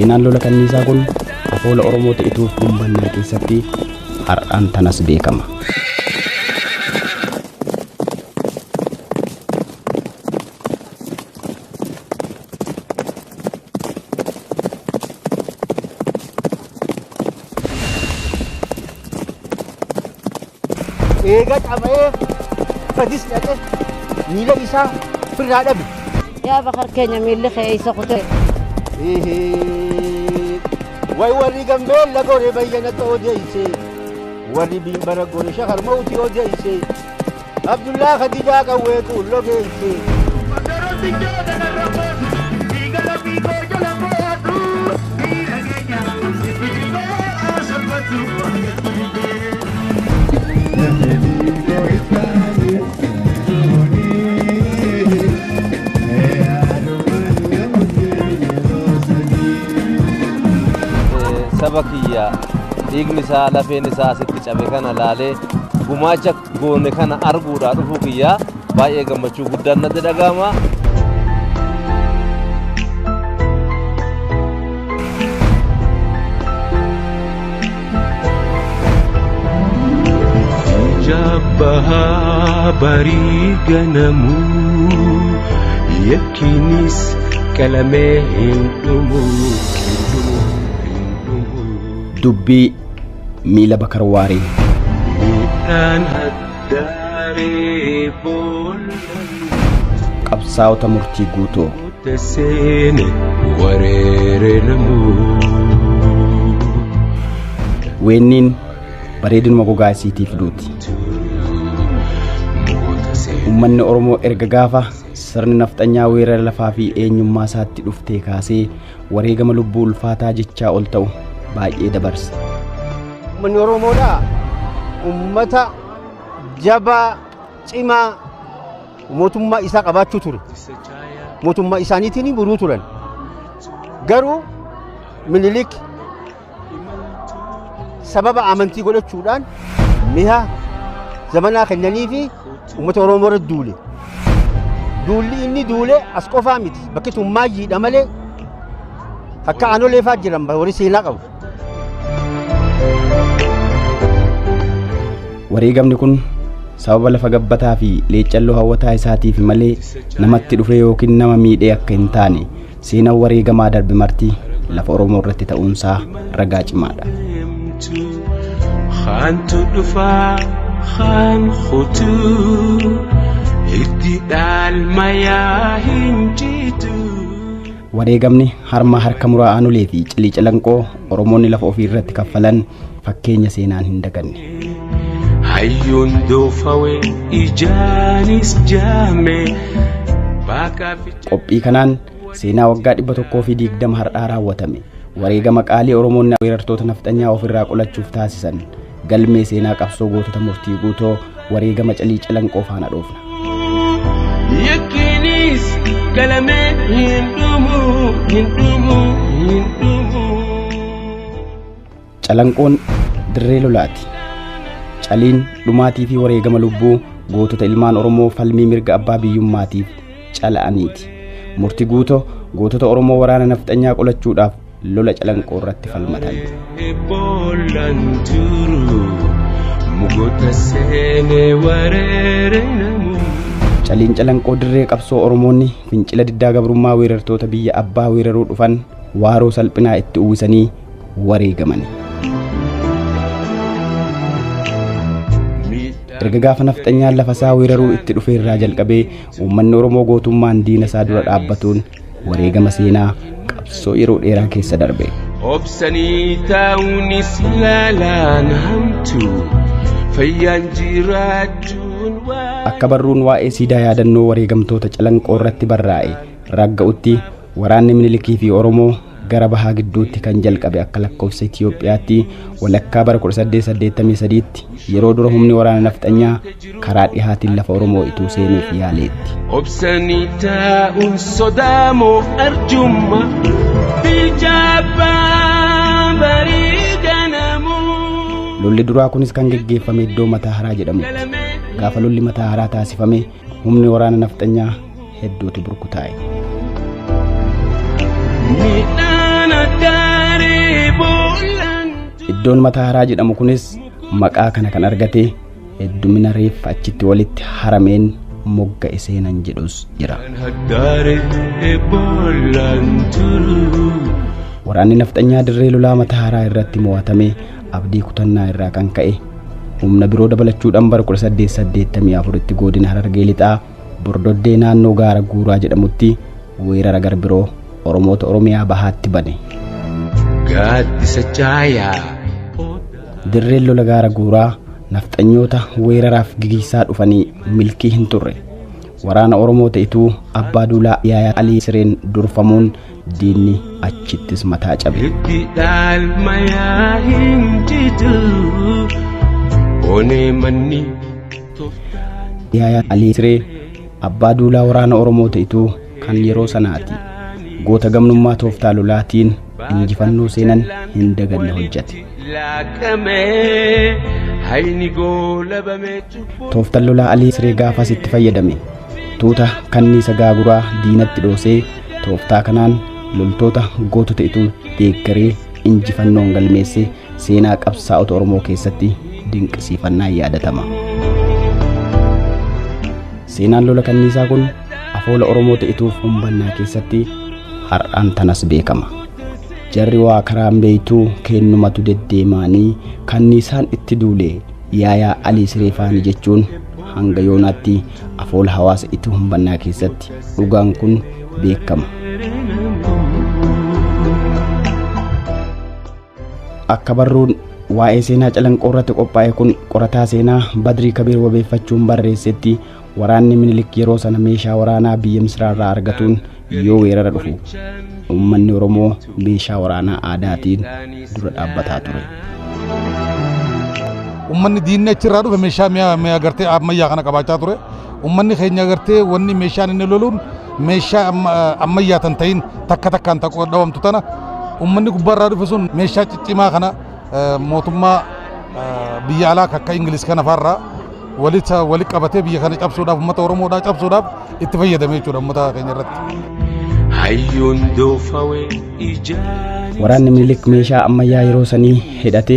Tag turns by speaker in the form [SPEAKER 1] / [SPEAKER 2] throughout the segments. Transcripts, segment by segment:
[SPEAKER 1] Seenaan lola kanniisaa kun afoola Oromoo ta'ituuf gumbannaa keessatti har'aan tanas beekama.
[SPEAKER 2] Eega cabee fadis dhaqe miila isaa firraa dhabe.
[SPEAKER 3] Yaa Bakar keenya miilli kee isa kute.
[SPEAKER 2] Way warri Gambeella gore bayyanata odeesse, warri Bimbara gore shakar mawti odeesse, Abdullaa Khadijaa qawwee quulloo geesse.
[SPEAKER 4] Saba kiyya dhiigni isaa lafeen isaa asitti cabe kana laalee gumaacha goone kana arguudhaa dhufuu kiyyaa baay'ee gammachuu guddaan natti dhaga'ama.
[SPEAKER 5] Jabbahaa barii ganamuu yakkiinis qalamee hin dhumu.
[SPEAKER 1] Dubbii miila Bakar Waaree.
[SPEAKER 5] Midhaan haddaaree boolla.
[SPEAKER 1] Qabsaa'ota murtii guutoo.
[SPEAKER 5] Seene wareere namuu.
[SPEAKER 1] Weenniin bareedinuma gogaa isiitiif duuti. Uummanni Oromoo erga gaafa sirni nafxanyaa weerara lafaa fi eenyummaa isaatti dhuftee kaasee wareegama lubbuu ulfaataa jechaa ol ta'u baay'ee dabarse.
[SPEAKER 2] Uummanni Oromoodhaa uummata jabaa cimaa mootummaa isaa qabaachuu ture. Mootummaa isaaniitiin buluu turan. Garuu Minilik sababa amantii godhachuudhaan mi'a zamanaa kennanii fi uummata Oromoo irra duule. Duulli inni duule as qofaa miti. Bakki tun maayyiidha malee akka aanolee fa'aa jiran warri seenaa qabu.
[SPEAKER 1] Wareegamni kun sababa lafa gabbataa fi leecalloo hawwataa isaatiif malee namatti dhufe yookiin nama miidhee akka hin taane seenaan wareegamaa darbe marti lafa Oromoo irratti ta'uunsaa ragaa cimaadha.
[SPEAKER 5] Khaantu dhufaa khaan kutuu hiddi dhaalmayaa hin jitu.
[SPEAKER 1] Wareegamni harma harka muraa aanolee fi cilii calanqoo Oromoonni lafa ofii irratti kaffalan fakkeenya seenaan hin daganne.
[SPEAKER 5] Hayyuun doofawe ijaanis jaame baaqaa fi.
[SPEAKER 1] Qophii kanaan seenaa waggaa 120 har'aa raawwatame wareegama qaalii Oromoonni weerartoota nafxanyaa ofirraa qolachuuf taasisan galmee seenaa qabsoo gootota murtii guutoo wareegama calii calanqoo faana dhoofna.
[SPEAKER 5] Yakkiinis qalamee hin dhumu hin dhumu hin dhumu.
[SPEAKER 1] Calanqoon dirree lolaati. Caliin dhumaatii fi wareegama lubbuu gootota ilmaan Oromoo falmii mirga abbaa biyyummaatiif cala'aniiti. Murtii guutoo gootota Oromoo waraana nafxanyaa qolachuudhaaf lola calanqoo irratti falmatan.
[SPEAKER 5] Boollaan turu mugoota seenee wareere namu.
[SPEAKER 1] Caliin calanqoo dirree qabsoo Oromoonni fincila diddaa gabrummaa weerartoota biyya abbaa weeraruu dhufan waaroo salphinaa itti uwwisanii wareegamani. Erga gaafa nafxanyaan lafa isaa weeraruu itti dhufe irraa jalqabee uummanni Oromoo gootummaan diina isaa dura dhaabbatuun wareegama seenaa qabsoo yeroo dheeraa keessa darbe.
[SPEAKER 5] Obsanii taa'uunis laalaan hamtu fayyaan jiraachuun waa.
[SPEAKER 1] Akka barruun waa'ee siidaa yaadannoo wareegamtoota calanqoo irratti barraa'e ragga'utti waraanni Minilikii fi Oromoo gara bahaa gidduutti kan jalqabe akka lakkoofsa Itiyoophiyaatti walakkaa bara 1883tti yeroo dura humni waraana nafxanyaa karaa dhihaatiin lafa Oromoo ituu seenuuf yaaleetti.
[SPEAKER 5] Obsanii taa'uun sodaamoo arjumma bilchaabbaa barii ganamuu.
[SPEAKER 1] Lolli duraa kunis kan geggeeffame iddoo Mataa Haraa jedhamutti. Gaafa lolli Mataa Haraa taasifame humni waraana nafxanyaa hedduutu burkutaa'e.
[SPEAKER 5] Midhaan addaa.
[SPEAKER 1] Iddoon Mataaraa jedhamu kunis maqaa kana kan argate heddumina reeffa achitti walitti harameen mogga'e seenan jedhus jira. Waraanni nafxanyaa dirree lolaa Mataaraa irratti mo'atame abdii kutannaa irraa kan ka'e humna biroo dabalachuudhaan bara 1884tti godina Harargee Lixaa Bordoddee naannoo gaara Guuraa jedhamutti weerara gar biroo Oromoota Oromiyaa bahaatti bane.
[SPEAKER 5] Gaaddisa caayaa.
[SPEAKER 1] Dirreen lola gaara Guuraa nafxanyoota weeraraaf gigiisaa dhufanii milkii hin turre. Waraana Oromoo ta'ituu Abbaa Duulaa Yaayaa Alii Sireen durfamuun diinni achittis mataa cabe.
[SPEAKER 5] Itti dhaalmayaa hin jitu. Onee manni.
[SPEAKER 1] Yaayaa Alii Siree Abbaa Duulaa waraana Oromoo ta'ituu kan yeroo sanaati. Goota gamnummaa tooftaa lolaatiin injifannoo seenan hin daganne hojjete. Tooftaan lolaa Alii Siree gaafas itti fayyadame. Tuuta kanniisa gaaguraa diinatti dhoosee tooftaa kanaan loltoota gootota ituu deeggaree injifannoon galmeesse seenaa qabsaa'ota Oromoo keessatti dinqisiifannaan yaadatama. Seenaan lola kanniisaa kun afoola Oromoo ta'ituuf humbannaa keessatti har'aan tanas beekama. Jarri waa karaan beeytuu kennumatu deddeemaanii kanniisaan itti duule Yaayaa Alii Siree faani jechuun hanga yoonaatti afoola hawaasa itti humbannaa keessatti dhugaan kun beekama. Akka barruun waa'ee seenaa Calanqoo irratti qophaa'e kun qorataa seenaa Badrii Kabiir wabeeffachuun barreessetti waraanni Minilik yeroo sana meeshaa waraanaa biyya Misiraarraa argatuun yoo weerara dhufu uummanni Oromoo meeshaa waraanaa aadaatiin dura dhaabbataa ture.
[SPEAKER 6] Uummanni diinni achirraa dhufe meeshaa mi'a gartee ammayyaa kana qabaachaa ture. Uummanni keenya gartee wanni meeshaan inni loluun meeshaa ammayyaa tan ta'in takka takkaan dhawamtu tana uummanni gubbaarraa dhufe sun meeshaa ciccimaa kana mootummaa biyya alaa akka Ingiliz kana faarraa walitti qabatee biyya kana cabsuudhaaf uummata Oromoodhaa cabsuudhaaf itti fayyadame jechuudha uummata keenya irratti.
[SPEAKER 1] Waraanni Minilik meeshaa ammayyaa yeroo sanii hidhate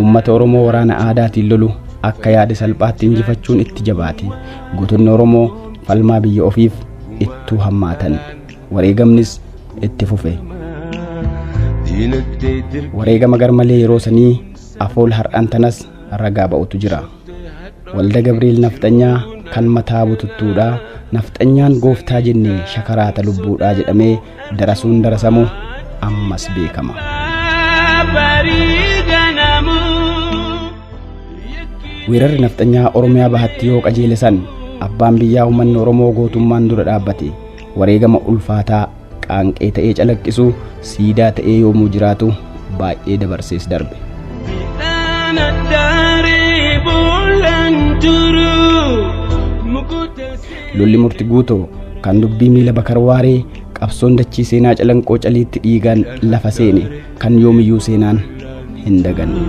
[SPEAKER 1] uummata Oromoo waraana aadaatiin lolu akka yaade salphaatti injifachuun itti jabaate. Gootonni Oromoo falmaa biyya ofiif ittuu hammaatan. Wareegamnis itti fufe. Wareegama garmalee yeroo sanii afool har'aan tanas ragaa ba'utu jira. Walda Gabriel Nafxanyaa kan mataa bututtuudhaa nafxanyaan gooftaa jennee shakaraata lubbuudhaa jedhamee darasuun darasamu ammas beekama. Weerarri nafxanyaa Oromiyaa bahatti yoo qajeele san abbaan biyyaa uummanni Oromoo gootummaan dura dhaabbate wareegama ulfaataa qaanqee ta'ee calaqqisu siidaa ta'ee yoomuu jiraatu baay'ee dabarsees darbe. Lolli murti guutoo kan dubbii miila Bakar Waaree qabsoon dachii seenaa Calanqoo caliitti dhiigaan lafa seene kan yoomiyyuu seenaan hin daganne.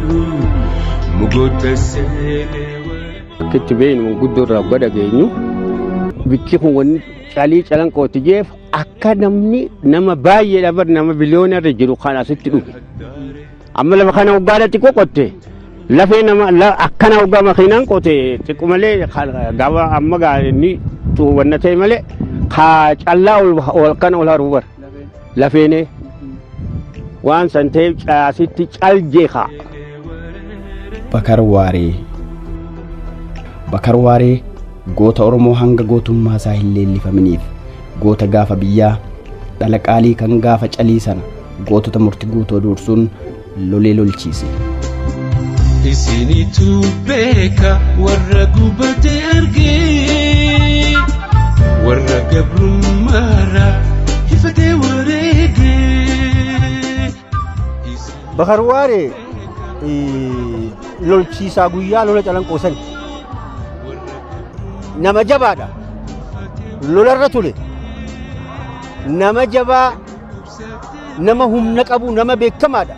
[SPEAKER 2] Akkitti beeknu guddoo irraa gada geenyu bikki kun wanni calii Calanqooti jeef akka namni nama baay'eedha bar nama biliyoona irra jiru kan asitti dhufe. Amma lafa kana waggaadha xiqqoo qotte lafee nama akkana waggaa makiinaan qote xiqqoo malee gaafa amma inni wanna ta'e malee kaa callaa ol kana ol haruu bar lafeenee waan san ta'eef asitti cal jeeqa.
[SPEAKER 1] Bakar Waaree Bakar Waaree goota Oromoo hanga gootummaa isaa hin leellifaminiif goota gaafa biyyaa dhala qaalii kan gaafa calii sana gootota murti guutoo dursuun lolee lolchiise.
[SPEAKER 5] Isinitu beeka warra gubate argee warra gabrummaarraa ifatee wareegee.
[SPEAKER 2] Bakar Waaree lolchiisaa guyyaa lola Calanqoo sani. Nama jabaadha. Lolarra ture. Nama jabaa, nama humna qabu, nama beekamaadha.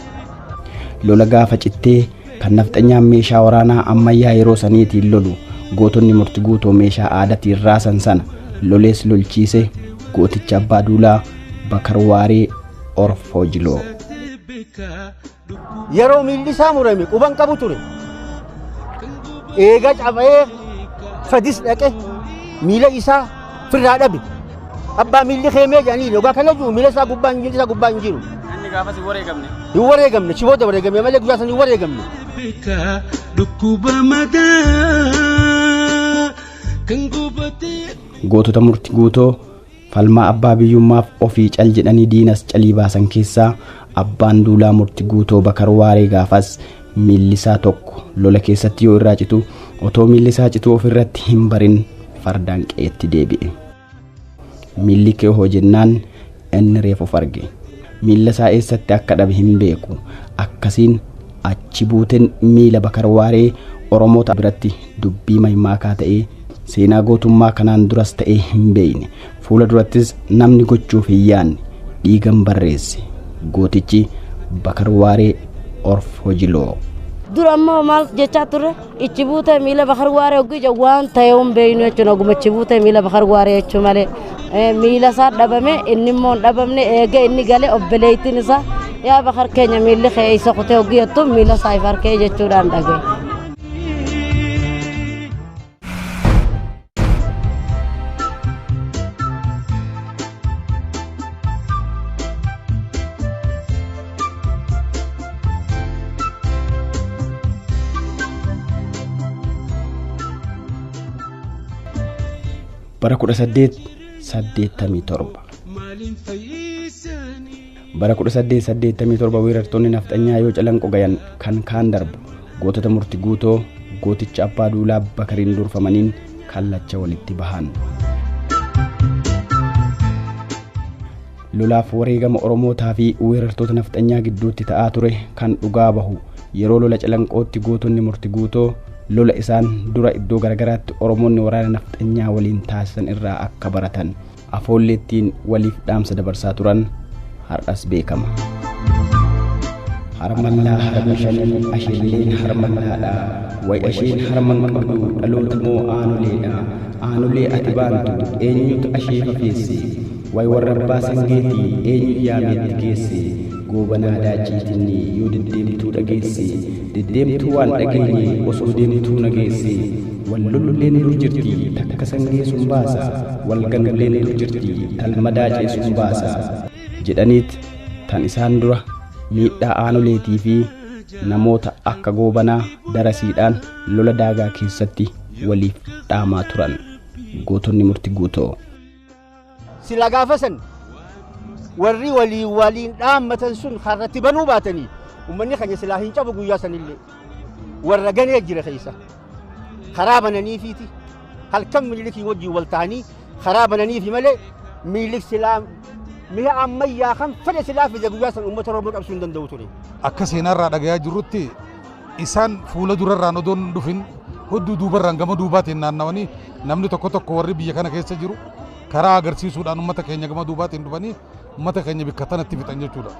[SPEAKER 1] Lola gaafa cittee kan nafxanyaan meeshaa waraanaa ammayyaa yeroo saniitiin lolu gootonni murti guutoo meeshaa aadaatiin raasan sana lolees lolchiise gooticha Abbaa Duulaa Bakar Waaree Orfoo Jiloo.
[SPEAKER 2] Yeroo miilli isaa murame quban qabu ture. Eega cabee fadis dhaqe miila isaa firraa dhabe. Abbaa miilli keemee jedhanii dhugaa kana jiru miila isaa gubbaa hin jiru isaa gubbaa hin jiru.
[SPEAKER 1] Inni gaafas hin wareegamne.
[SPEAKER 2] Hin wareegamne si booda wareegame malee guyyaa sana hin wareegamne.
[SPEAKER 5] Dhukkuba madaa kan gubatee.
[SPEAKER 1] Gootota murtii guutoo falmaa abbaa biyyummaaf ofii cal jedhanii diinas calii baasan keessaa abbaan duulaa murtii guutoo Bakar Waaree gaafas miillisaa tokko lola keessatti yoo irraa citu otoo miillisaa cituu ofirratti hin barin fardaan qe'eetti deebi'e. Miilli kee hoo jennaan inni reef of arge. Miilla isaa eessatti akka dhabe hin beeku. Akkasiin achi buuteen miila Bakar Waaree Oromoota biratti dubbii maymaakaa ta'ee seenaa gootummaa kanaan duras ta'ee hin beekne. Fuula durattis namni gochuuf hin yaanne dhiigan barreesse. Gootichi Bakar Waaree Orf Hojiloo.
[SPEAKER 3] Dura ammoo maal jechaa turre ichi buutee miila Bakar Waaree hoggii jedhu waan ta'e hin beeknu jechuun oguma ichi buutee miila Bakar Waaree jechuu malee miila isaa dhabame inni immoo hin dhabamne eega inni gale obboleettiin isaa yaa Bakar keenya miilli kee isa kutee hoggii jettu miila isaa if harkee jechuudhaan dhagaye.
[SPEAKER 1] Bara 1887 Bara 1887 weerartoonni nafxanyaa yoo calanqo gayan kan kaan darbu gootota murtii guutoo gooticha abbaa duulaa Bakariin durfamaniin kallacha walitti bahan. Lolaaf wareegama Oromootaa fi weerartoota nafxanyaa gidduutti ta'aa ture kan dhugaa bahu yeroo lola calanqootti gootonni murtii guutoo lola isaan dura iddoo garagaraatti Oromoonni waraana nafxanyaa waliin taasisan irraa akka baratan afoolleettiin waliif dhaamsa dabarsaa turan har'as beekama. Harmallaa harma shanii asheelleen harmallaadha. Way asheen harman qabdu dhaloota moo aanoleedha. Aanolee ati baantu eenyutu ashee fafeesse. Way warra abbaa sangeetii eenyu yaameetti geesse. Goobanaa daaciitinni yoo deddeemtuu dhageesse. Deddeemtuu waan dhageenye osoo deemtuu nageesse. Wal lolulleen dur jirti takka sangee sun baasa. Wal ganulleen dur jirti talma daacee sun baasa. Jedhaniit tan isaan dura miidhaa aanoleetii fi namoota akka goobanaa darasiidhaan lola daagaa keessatti waliif dhaamaa turan gootonni murtii guutoo.
[SPEAKER 2] Sila gaafa san warri walii waliin dhaammatan sun harratti banuu baatanii uummanni keenya silaa hin cabu guyyaa sanillee warra ganee jira keessa karaa bananiifiiti halkan Minilikii wajjin wal ta'anii karaa bananiifi malee Minilik silaa mi'a ammayyaa kan fedhe silaa fide guyyaa san uummata Oromoo qabsuu hin danda'u ture.
[SPEAKER 6] Akka seenaarraa dhagayaa jirrutti isaan fuula durarraan odoo hin dhufin hudduu duubarraan gama duubaatiin naannawanii namni tokko tokko warri biyya kana keessa jiru karaa agarsiisuudhaan uummata keenya gama duubaatiin dhufanii uummata keenya bikka tanatti fixan jechuudha.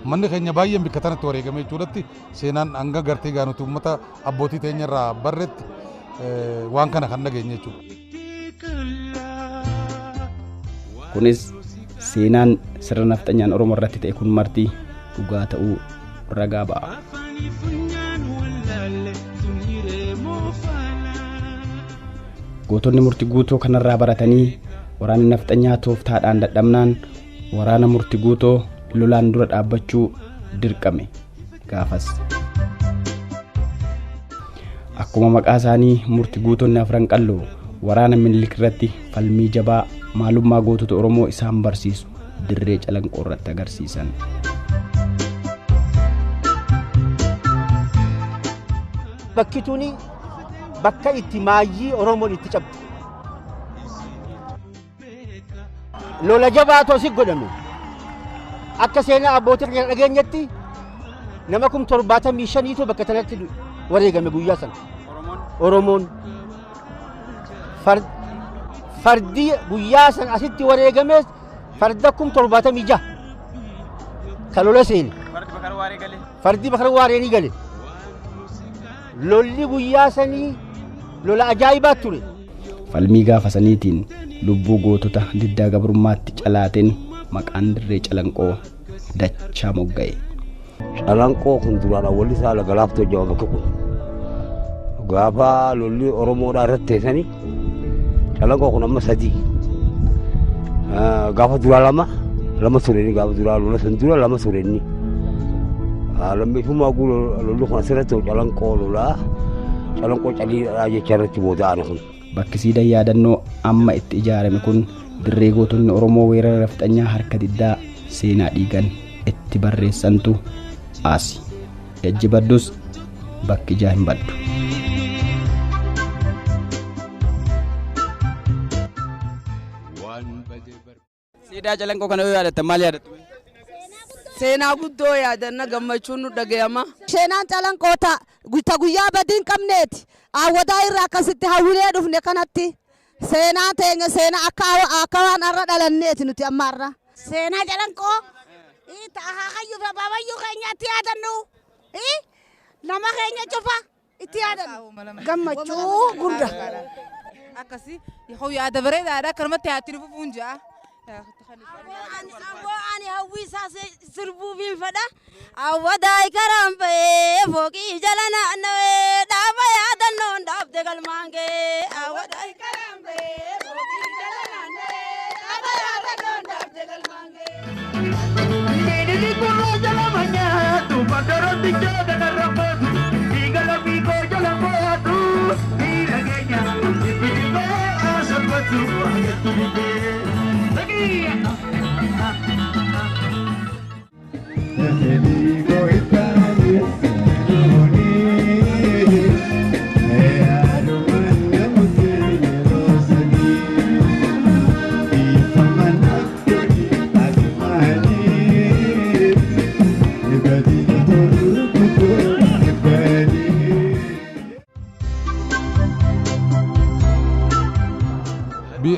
[SPEAKER 6] Uummanni keenya baay'een bikka tanatti wareegame jechuudhatti seenaan hanga gartee gaanuti uummata abbootii teenyarraa barretti waan kana kan dhageenye jechuudha.
[SPEAKER 1] Kunis seenaan sirna nafxanyaan Oromoo irratti ta'e kun marti dhugaa ta'uu ragaa ba'a. Gootonni murtii guutoo kanarraa baratanii waraanni nafxanyaa tooftaadhaan dadhabnaan waraana murtii guutoo lolaan dura dhaabbachuu dirqame gaafas. Akkuma maqaa isaanii murtii guutonni afran qalloo waraana Minilik irratti falmii jabaa maalummaa gootota Oromoo isaan barsiisu dirree calanqoo irratti agarsiisan.
[SPEAKER 2] Bakki tuni bakka itti maayyii Oromoon itti cabdu. Lola jabaatu asii godhame. Akka seenaa abbootii keenya dhageenyetti nama 75,000 bakka tanatti wareegame guyyaa sana. Oromoon fardi guyyaa sana asitti wareegames farda 76,000 kan lola seene. Fardi Bakar Waaree ni gale. Lolli guyyaa sanii lola ajaa'ibaa ture.
[SPEAKER 1] Falmii gaafa saniitiin lubbuu gootota diddaa gabrummaatti calaateen maqaan dirree calanqoo dachaa mogga'e.
[SPEAKER 7] Calanqoo kun duraan awwalli isaa laga laaftoo jedhama bakki kun. Gaafa lolli Oromoodhaa irratti teessanii Calanqoo kun amma sadii. Gaafa duraa lama lama tureni gaafa duraa lola san dura lama tureni. Lammeeffummaa guu lolli kun asirratti Calanqoo lolaa Calanqoo caliidhaa jecha irratti booda'an kun.
[SPEAKER 1] Bakki siidaan yaadannoo amma itti ijaarame kun dirree gootonni Oromoo weerara nafxanyaa harka diddaa seenaa dhiigan itti barreessantu asi. Ejji baddus bakki ijaa hin baddu.
[SPEAKER 8] Siidaa Calanqoo kana yoo yaadattan maal yaadattu?
[SPEAKER 9] Seenaa guddoo yaadanna gammachuun nu dhagayama.
[SPEAKER 10] Seenaan Calanqoo ta guyyaa badii hin qabneeti. Awwadaa irraa akkasitti hawwilee dhufne kanatti seenaa teenya seenaa akka waan har'a dhalanneeti nuti amma har'a.
[SPEAKER 11] Seenaa Calanqoo akaakayyuu fi abaabayyuu keenya itti yaadannu nama keenya cufa itti yaadannu gammachuu guddaa.
[SPEAKER 9] Akkasii yaada bareedaadha akkanumatti haatti nu fufuun ja'a.
[SPEAKER 3] Ammoo ani hawwii isaa sirbuufiin fedha. Awwadaa karaan ba'ee fooqii jala naanna'ee dhaaba yaadannoon dhaabde galmaan ga'ee. Awwadaa karaan ba'ee fooqii jala naanna'ee dhaaba yaadannoon dhaabde galmaan ga'ee.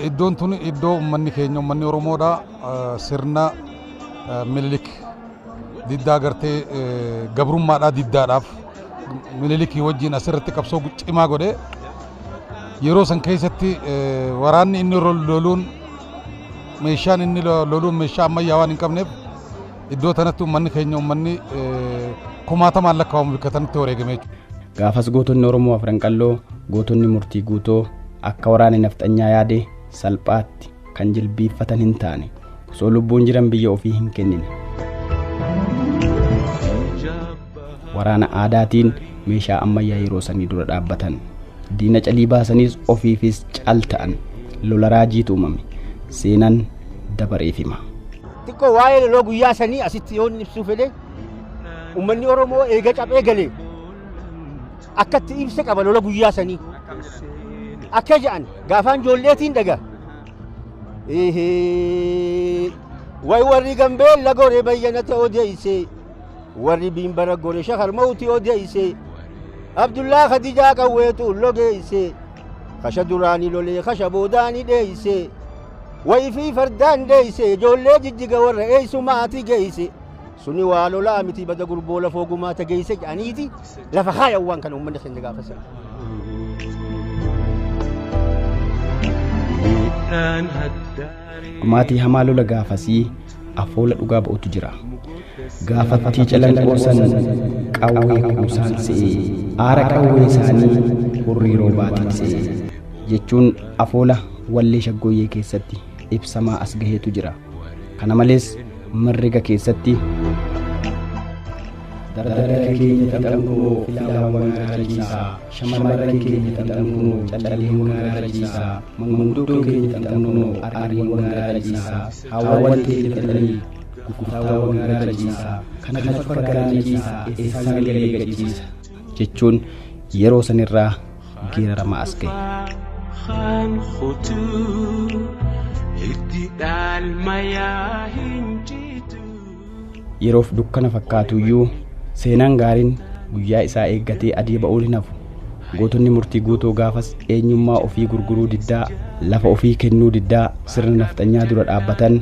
[SPEAKER 6] Iddoon tun iddoo uummanni keenya uummanni Oromoodha sirna Minilik diddaa gartee gabrummaadhaa diddaadhaaf Minilikii wajjin asirratti qabsoo cimaa godhe yeroo san keessatti waraanni inni loluun meeshaan inni loluun meeshaa ammayyaa waan hin qabneef iddoo tanatti uummanni keenya uummanni kumaatamaan lakkaa'amu bakka tanatti wareegame jechuudha.
[SPEAKER 1] Gaafas gootonni Oromoo Afran Qalloo gootonni murtii guutoo akka waraanni nafxanyaa yaade salphaatti kan jilbiiffatan hin taane osoo lubbuun jiran biyya ofii hin kennine. Waraana aadaatiin meeshaa ammayyaa yeroo sanii dura dhaabbatan diina calii baasaniis ofiifis cal ta'an lola raajiitu uumame seenaan dabareef hima.
[SPEAKER 2] Xiqqoo waa'ee loloo guyyaa sanii asitti yoo inni ibsuu fedhe uummanni Oromoo eega caphee galee akkatti ibsa qaba lola guyyaa sanii. Akka jedhan gaafaan ijoolleetiin dhaga. Way warri Gambeella gore bayyanata odeesse warri Biimbara gore shakar mawti odeesse Abdullaa Khadijaa qawweetu logeesse kasha duraanii lolee kasha boodaanii dheeyse way fi fardaan dheeyse ijoollee jijjiga warra eessumaati geeyse suni waa lolaa miti bada gurboo lafoo gumaata geeyse jedhaniiti lafa kaayan waan kana uummanni keenya gaafa sana.
[SPEAKER 1] Dhumaatii hamaa lola gaafasii afoola dhugaa ba'utu jira. Gaafattii Calanqoo san qawwee kuusaan se'ee aara qawwee isaanii hurrii roobaatiin se'ee jechuun afoola wallee shaggooyyee keessatti ibsamaa as gaheetu jira. Kana malees mirriga keessatti dardara keenya fixan kunoo filaawwan gaara shamarran keenya fixan kunoo calleewwan gaara manguddoon keenya fixan kunoo arriiwwan gaara haawwan keenya fixanii gurgurtaawwan gaara kana cufa galaana ciisaa eessaan galee gachiisa jechuun yeroo sanirraa geeraramaa as gahe. Yeroof dukkana fakkaatuyyuu seenaan gaariin guyyaa isaa eeggatee adii ba'uun hin hafu. Gootonni murtii guutuu gaafas eenyummaa ofii gurguruu diddaa lafa ofii kennuu diddaa sirna nafxanyaa dura dhaabbatan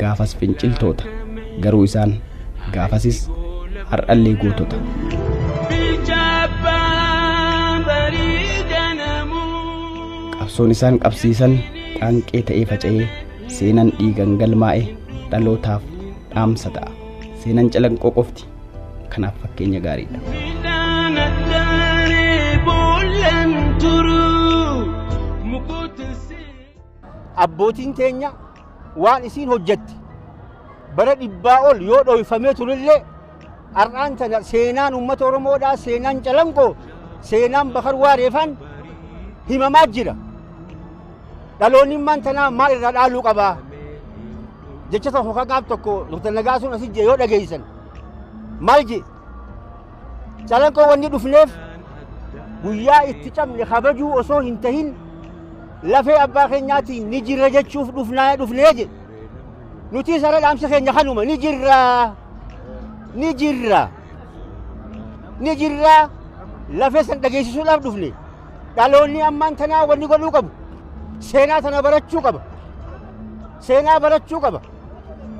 [SPEAKER 1] gaafas finciltoota. Garuu isaan gaafasis har'allee gootota. Qabsoon isaan qabsiisan qaanqee ta'ee faca'ee seenaan dhiigan galmaa'e dhalootaaf dhaamsa ta'a. Seenaan Calanqoo qofti Kanaaf fakkeenya gaariidha.
[SPEAKER 2] Abbootiin teenya waan isiin hojjette bara dhibbaa ol yoo dhoyfamee turellee har'aan tana seenaan uummata Oromoodhaa, seenaan Calanqoo, seenaan Bakar Waareefaan himamaa jira. Dhaloonni immaan tanaa maal irraa dhaaluu qabaa? Jecha tokko kan qaab tokko Dr. Nagaasuun asii jee yoo dhageessan maal jee? Calanqoo wanni dhufneef guyyaa itti cabne kabajuu osoo hin tahin lafee abbaa keenyaatiin ni jirra jechuuf dhufnee jedhe. Nuti sara dhaamsa keenya kanuma ni jirra, ni jirra, ni jirra lafee san dhageessisuudhaaf dhufne. Dhaloonni ammaan tanaa wanni godhuu qabu seenaa tana barachuu qaba, seenaa barachuu qaba,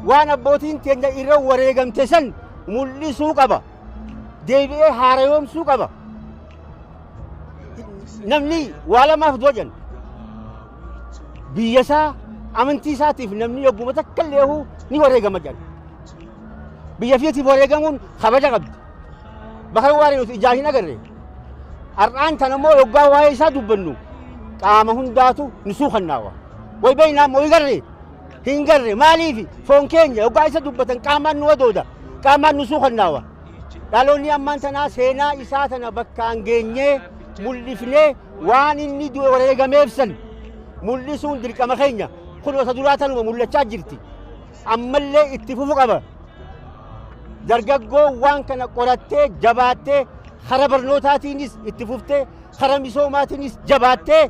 [SPEAKER 2] waan abbootiin teenya irra wareegamte san mul'isuu qaba, deebi'ee haarayoomsuu qaba. Namni waa lamaaf du'a jenna. Biyya isaa amantii isaatiif namni yogguma takka illee ni wareegama jedha. Biyya fiitiif wareegamuun kabaja qabdi. Bakar Waaree nuti ijaan hin agarre. Har'aan tana immoo yoggaa waa'ee isaa dubbannu qaama hundaatu nu suukannaawa. Way beeynaa immoo hin garre, hin garre. Maaliif foon keenya yoggaa isa dubbatan qaamaan nu wadooda, qaamaan nu suukannaawa. Dhaloonni ammaan tanaa seenaa isaa tana bakkaan geenyee mul'ifnee waan inni du'e wareegameef san mul'isuun dirqama keenya. Kun osoo duraa tanuma mul'achaa jirti. Ammallee itti fufu qaba. Dargaggoo waan kana qorattee jabaattee kara barnootaatiinis itti fuftee kara misoomaatiinis jabaattee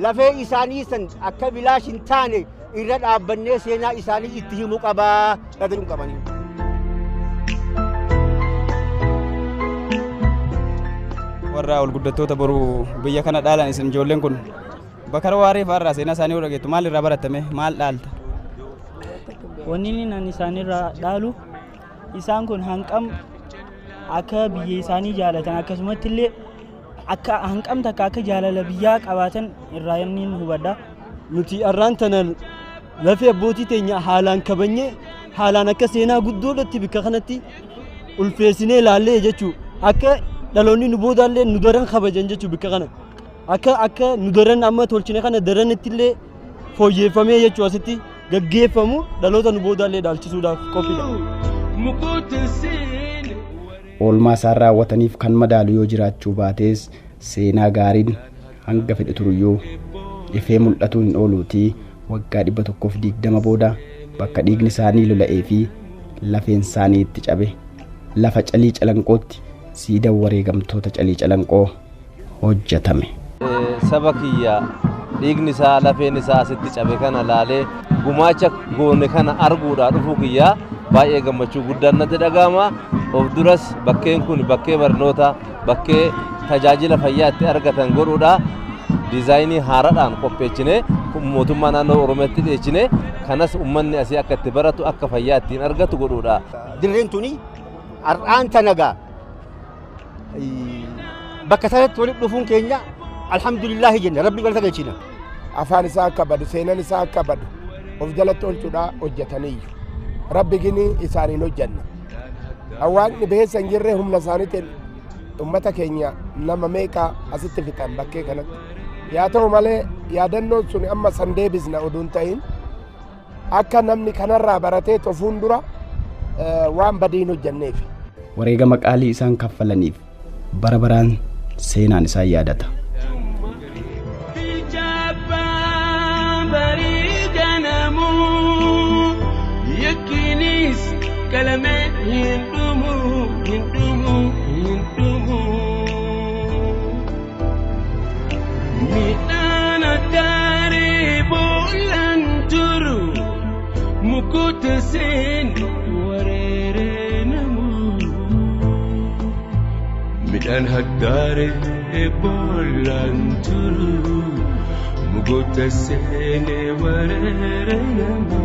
[SPEAKER 2] lafee isaanii san akka bilaash hin taane irra dhaabbannee seenaa isaanii itti himuu qabaa dhaga'uu qabanii.
[SPEAKER 8] Warra ol guddattoota boruu biyya kana dhaalan isin ijoolleen kun Bakar Waaree fa'aarraa seenaa isaanii yoo dhageettu maal irraa baratame, maal dhaalta?
[SPEAKER 12] Wanni inni ani isaanirraa dhaalu isaan kun hanqam akka biyya isaanii jaalatan akkasumatti illee akka hanqam takka akka jaalala biyyaa qabaatan irraa inni hubadha.
[SPEAKER 13] Nuti har'aan tana lafee abbootii teenya haalaan kabajnee haalaan akka seenaa guddoodhatti bakka kanatti ulfeessinee ilaallee jechuu akka dhaloonni nu boodaallee nu daran kabajan jechuu bakka kana. Akka nu daran amma tolchine kana daranitti illee fooyyeffamee jechuu asitti gaggeeffamu dhaloota nu boodaallee dhaalchisuudhaaf qophiidha.
[SPEAKER 1] Oolmaa isaan raawwataniif kan madaalu yoo jiraachuu baates seenaa gaariin hanga fedhe turuyyuu ifee mul'atuu hin ooluutii waggaa 120 booda bakka dhiigni isaanii lola'ee fi lafeen isaanii itti cabe lafa Calii Calanqootti siidaa wareegamtoota Calii Calanqoo hojjetame.
[SPEAKER 4] Saba kiyya dhiigni isaa lafeen isaa asitti cabe kana laalee gumaacha goone kana arguudhaa dhufuu kiyyaa baay'ee gammachuu guddaan natti dhaga'ama. Of duras bakkeen kun bakkee barnoota, bakkee tajaajila fayyaa itti argatan godhuudha. Diizaayinii haaraadhaan qopheessinee mootummaa naannoo Oromiyaatti dhiyeessine kanas uummanni asii akka itti baratu akka fayyaa ittiin argatu godhuudha.
[SPEAKER 2] Dirreen tuni har'aan tanagaa bakka sanatti walitti dhufuun keenya alhamdulillahi jenna rabbi galata galchina.
[SPEAKER 14] Afaan isaa akka badu, seenaan isaa akka badu of jalatti oolchuudhaa hojjetaniiyyu. Rabbi gini isaaniin hojjenna. Hawaasni beessa hin jirre humna isaaniitiin uummata keenya nama meeqa asitti fixan bakkee kanatti. Yaa ta'u malee yaadannoon sun amma san deebisna oduun ta'in akka namni kanarraa baratee tofuun dura waan badii hin hojjenneef.
[SPEAKER 1] Wareegama qaalii isaan kaffalaniif bara baraan seenaan isaan yaadata.
[SPEAKER 5] Midhaan haddaaree boollaan turu mugoota seenee wareere namu.